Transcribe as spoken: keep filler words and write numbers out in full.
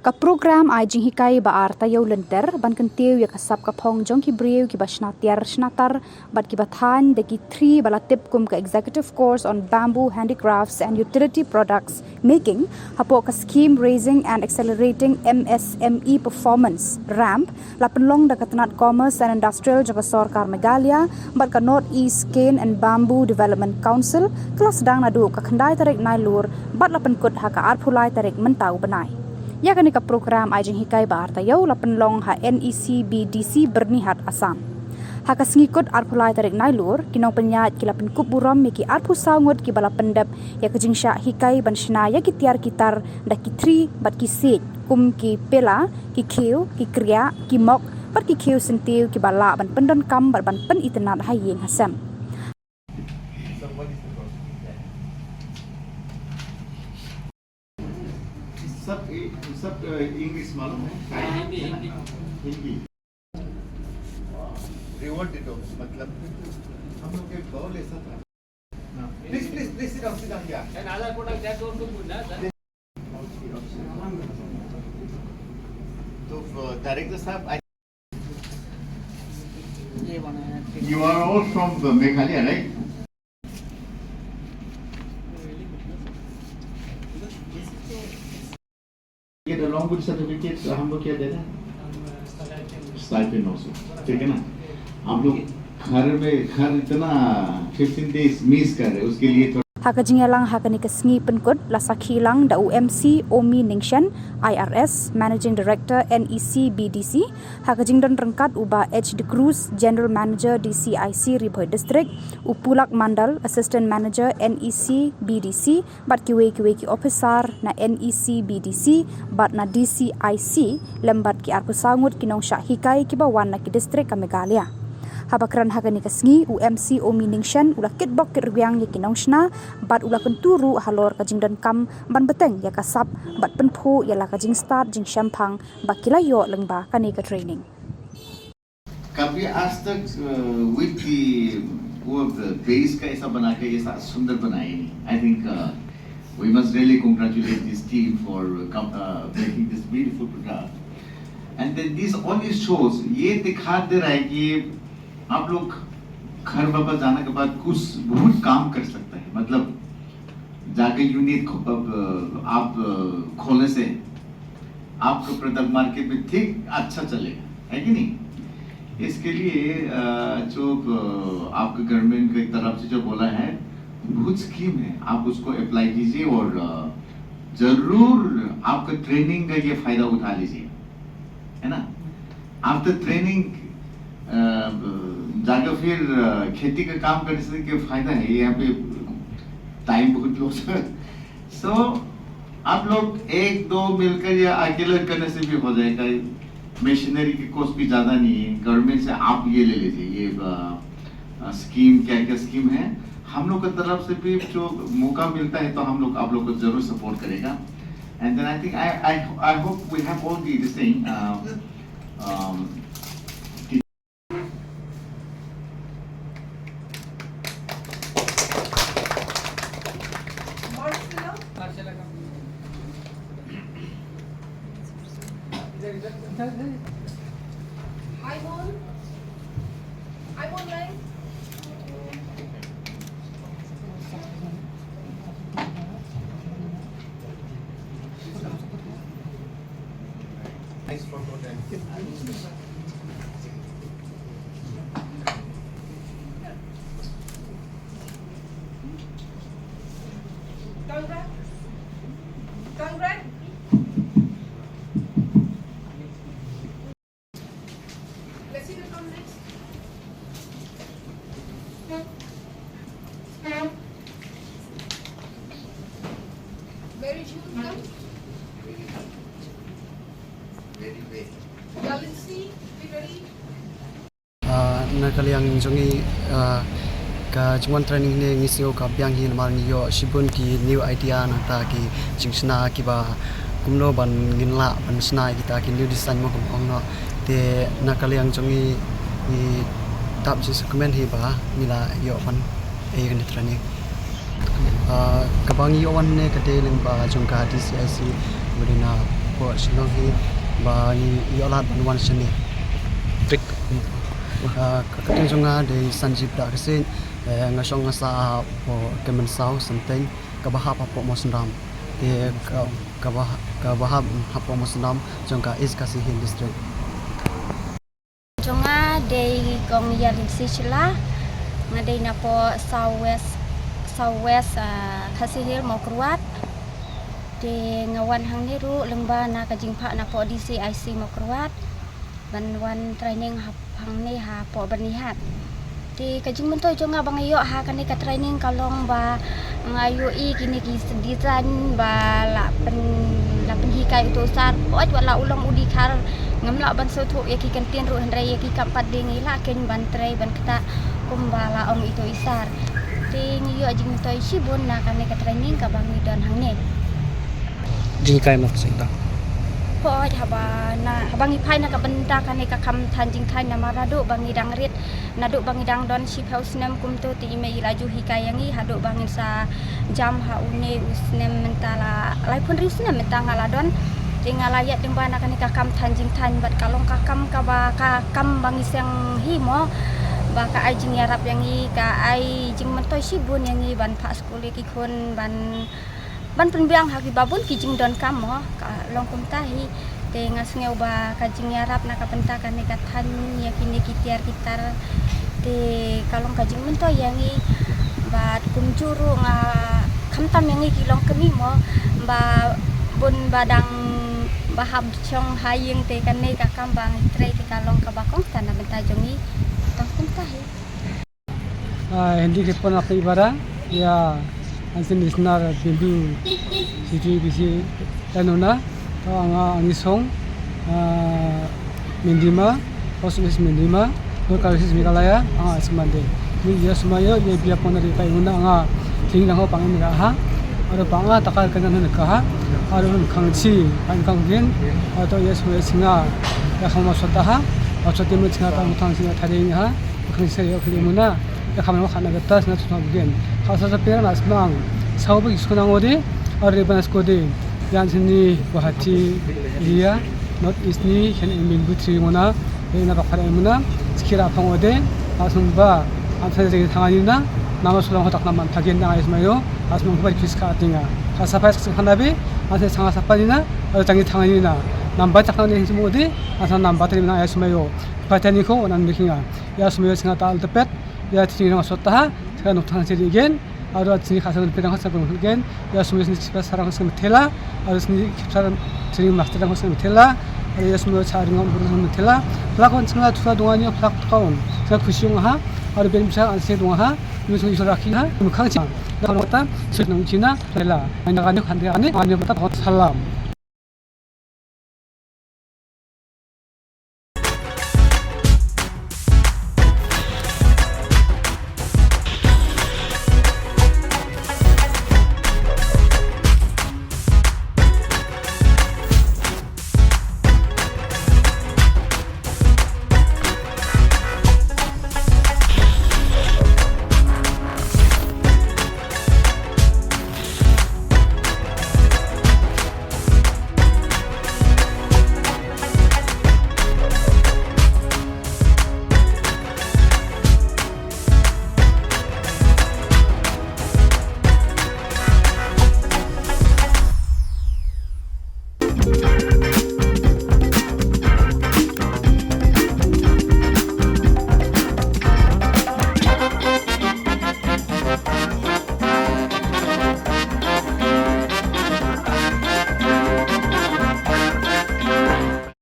Ka program ai jinghikai ba ar taïew lynter ban kyntiew ïa ka sap ka phong jong ki briew kiba shna tiar shna tar bad kiba thaiñ da ki three ba la tip kum ka Executive Course on Bamboo Handicrafts and Utility Products Making hapoh ka Scheme Raising and Accelerating M S M E Performance, ramp, la pynlong da ka tnat Commerce and Industrial jong ka Sorkar Meghalaya bad ka North East Cane and Bamboo Development Council, ka la sdang naduh ka khyndai tarik Nailur bad la pynkut ha ka arphew lai tarik mynta u bnai. Ïa kane ka program ai jinghikai ba ar taïew la pynlong ha N E C B D C Byrnihat, Assam. Ha ka sngi kut arphew lai tarik Nailur, ki nongpynïaid ki la pynkup burom ïa ki arphew saw ngut kiba la pyndep ïa ka jingshah hikai ban shna ïa ki tiar ki tar da ki three bad ki siej kum ki pela, ki khiew, ki kriah, ki mok bad ki khiew syntiew kiba lah ban pyndonkam bad ban pynitynnad ha ïing ha sem. सब इंग्लिश मालूम है? हिंदी, हिंदी। रिवॉर्ड दे दो, मतलब हम लोग एक बाउल ऐसा था। प्लीज प्लीज प्लीज, सिट डाउन, सिट डाउन। या तो डायरेक्टर साहब, you are all from the Meghalaya, right? Get along with certificate, हम लोग क्या देना है? स्टाइपेंड ऑल्सो, ठीक है ना? आप लोग घर में, घर इतना फिफ्टीन डेज मिस कर रहे हैं, उसके लिए थोड़ा Ha ka jingïalang ha kane ka sngi pynkut la sakhi lang da u M C Omi Ningshen, I R S, Managing Director N E C B D C, ha ka jingdon ryngkat u Bah H D Cruz, General Manager D C I C Ri Bhoi District, u Pulak Mandal, Assistant Manager N E C B D C, bad kiwei kiwei ki ophisar na N E C B D C bad na D C I C lem bad ki arphew saw ngut ki nongshah hikai kiba wan na ki distrik ka Meghalaya. Haba kren ha kane ka sngi, u M C Omi Ningshen u la kitbok kitrwiang ïa ki nongshna bad u la kyntu ruh halor ka jingdonkam ban bteng ïa ka sap bad pynphuh ïa la ka jingstad jingshemphang ba ki la ïoh lyngba kane ka training. कभी आज तक विद दी वो बेस का ऐसा बना के ऐसा सुंदर बनाए नहीं। I think we must really congratulate this team for making this beautiful product. And then this only shows, ये दिखा दे रहा है कि आप लोग घर वापस जाने के बाद कुछ बहुत काम कर सकता है। मतलब जाके यूनिट आप खोलने से आपका प्रोडक्ट मार्केट में ठीक अच्छा चलेगा, है कि नहीं? इसके लिए जो आपका गवर्नमेंट की तरफ से जो बोला है, बहुत स्कीम है, आप उसको अप्लाई कीजिए और जरूर आपका ट्रेनिंग का ये फायदा उठा लीजिए, है ना? आफ्टर ट्रेनिंग जाकर फिर खेती का काम करने से क्या फायदा है? यहाँ पे टाइम बहुत लॉस है। सो आप लोग एक दो मिलकर या अकेले करने से भी हो जाएगा। मशीनरी की कॉस्ट भी ज्यादा नहीं है, गवर्नमेंट से आप ये ले लीजिए, ये स्कीम क्या क्या स्कीम है, हम लोग की तरफ से भी जो मौका मिलता है तो हम लोग आप लोग को जरूर सपोर्ट करेगा। And then I think I I I hope we have all the the same. Hi, Mon. Hi, Mon, line. Na ka liang jong ngi, ka jingwan training ne ngi sngew ka biang hi namar ngi ïoh shibun ki new idea nangta ki jingshna kiba kumno ban ngin lah ban shna kita ki new design mo kum ong no. Te na ka liang jong ngi, ngi tap jingkmen hi ba ngi la ïoh ban ei kane training. Kaba ngi ïoh wan ne ka dei lyngba jong ka D C I C, ba dei na Hapoh shnong hi ba ngi ïoh lad ban wan shane. Tik. Ah, ka kyrteng jong nga dei Sanjib Dakhsing, eh, nga shong nga sah hapoh Kmensaw Samteng, kaba hap hapoh Mawsynram. Te ka, kaba, kaba hap hapoh Mawsynram jong ka East Khasi Hills District. Jong nga dei Kong Ïaryngsi Shylla, nga dei napoh South West, South West, ah, Khasi Hills Mawkyrwat. Te nga wan hangne ruh lyngba na ka jingphah napoh D C I C Mawkyrwat ban wan training hap-, hangne hapoh Byrnihat. Te ka jingmyntoi jong nga ba nga ïoh ha kane ka training ka long ba nga ïohi kine ki design ba la pyn, la pynhikai uto u sar. Hooid wat la u long u dkhar, ngam lah ban sngewthuh ïa ki kyntien ruh, hynrei ïa ki kam pat de ngi lah keiñ ban trei ban ktah kumba la ong ito i sar. Te ngi ïoh jingmyntoi shibun na kane ka training kaba ngi don hangne. Jinghikai ma ka sengta. Hooid, haba na, haba ngi phai na ka bynta kane ka kam than jingthain, namar naduh ba ngi dang rit, naduh ba ngi dang don shiphew snem kumto te i mei i la ju hikai ïa ngi haduh ba ngin sa jam ha une u snem mynta, la laiphew hynriew snem mynta nga la don. Te nga la ïaid lyngba na kane ka kam than jingthain bad ka long ka kam kaba, ka kam ba ngi seng hi mo, ba ka ai jingïarap ïa ngi, ka ai jingmyntoi shibun ïa ngi ban phah skul ïa ki khun, ban, ban pynbiang ha kiba bun ki jingdonkam mo, ka long kumta hi. Te nga sngew ba ka jingïarap na ka bynta kane ka than ïa kine ki tiar ki tar te ka long ka jingmyntoi ïa ngi. Bad kumjuh ruh nga, khamtam ïa ngi ki longkmie mo, ba bun ba dang ba hap shong ha ïing, te kane ka kam ba ngi trei te ka long kaba kongsan na bynta jong ngi. Tang kumta hi. Ah, hindi ke pon api bara, ya, ansin listener bindu siti bisi tanuna, to anga angi song, ah, Mendima, Post Office Mendima, Local Office Meghalaya, anga asmande. Ni ya sumayo, ya biya pon dari pai una anga ting nang ho pangin ga ha, aro panga takal kenan hun ka ha, aro hun kang chi, pang kang gin, ato ya sumayo singa, ya kama sota ha, ato timu singa tang tang singa tading ha, Khang seri ok le muna, ya khamna khana gata sna sna bgen. Khasa sa pera na smang. Sau ba iskuna ngode, ar re bana skode. Yan sini Guwahati area, North East ni khen in bin butri muna, re na bakar muna, skira phang ode, asung ba, am sa jeng thangani na, nama sulang hotak naman thagen na ais mayo, asung ba kis ka tinga. Khasa pa khana be, asa sanga sapa ni na, ar tangi thangani na. Namba chakna ni hinsum ode, asa namba tari na ais mayo. Patani ko nan bikinga. Ya sumayo singa ta al tepet, ya tini rang sot taha, singa nuk thang seri gen, aro tini khasa pet rang khasa pun gen, ya sumayo sini sipa sarang khasa methela, aro sini khipsa tini master rang khasa methela, aro ya sumayo sa ring bur khasa methela, plak on singa tusa dunga ni plak kaun, singa khusyung ha, aro ben bisa an se dunga ha, ni sung iso rakhi ha, mukhang chang, da kata, sut nang china, lela, anda kani khande ani, ani mata salam.